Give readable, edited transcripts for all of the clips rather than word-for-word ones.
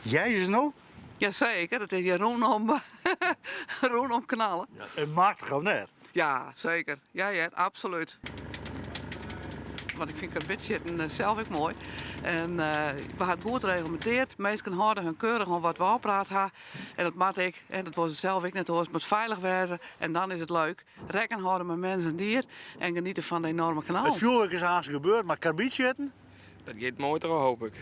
Jij is no? Jazeker, dat is hjir rûnom, rûnom knalle. It machtich of net? Ja, seker. Ja hear, absolút. Want ik fyn karbidsjitten sels ek moai. En we ha it goed regleminteard. Minsken hâlde hun keurich oan wat we ôfpraat ha. En dat moat ek. En dat wolle se sels ek net oars. It moat feilich wêze en dan is it leuk. Rekken hâlde mei mens en dier en geniete fan de enorme knallen. It fjoerwurk is aanst gebeurd, mar karbidsjitten? Dat giet moai troch, hoop ik.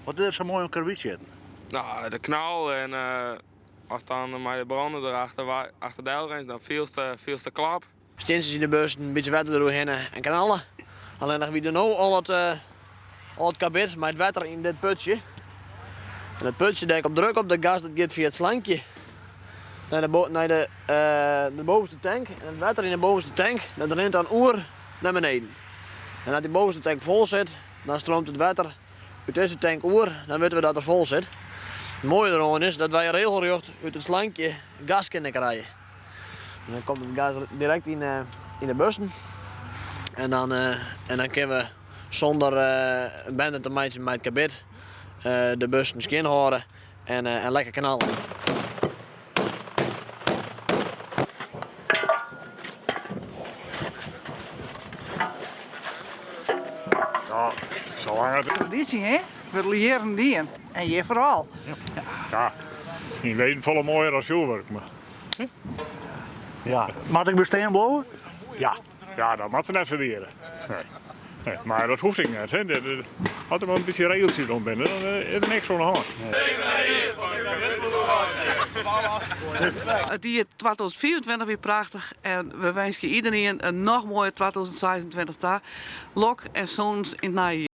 Wat is der sa moai oan karbidsjitten? No, de knal en ast dan mei de brander der achter del rinst, dan fielst de klap. Stientsjes yn de bussen, in bytsje wetter deroerhinne en knalle. Allinnich wie der no al it, al it karbid mei it wetter yn dit putsje. En dat putsje dêr komt druk op, dat gas dat giet fia it slankje nei de, nei de, de bovenste tank. En it wetter yn de bovenste tank dat rint dan oer nei beneden. En as dy bovenste tank fol sit, dan stroomt it wetter út dizze tank oer, dan witte we dat er fol sit. It moaie deroan is dat wy regelrjocht út it slankje gas kinne krije. En dan komt it gas direkt yn yn de bussen. En dan, en dan kinne we sûnder in bende te meitsjen mei it karbid de bussen skjin hâlde en, en lekker knalle. Ja, salang it. Tradysje, hè? Wurdt al jierren dien. En hjir foaral. Ja, yn weden folle moaier as fjoerwurk, mar. Ja, moat ik bestean bliuwe? Ja, ja, dat moat se net ferbiede. Nee. Nee, mar dat hoecht ek net. Hè. As der mar in bytsje regeltsjes om binne, dan is der niks oan de hân. It jier 2025 wie prachtich en we winskje iderien in noch moaier 2026 ta. Lok en sûnens yn it nije jier.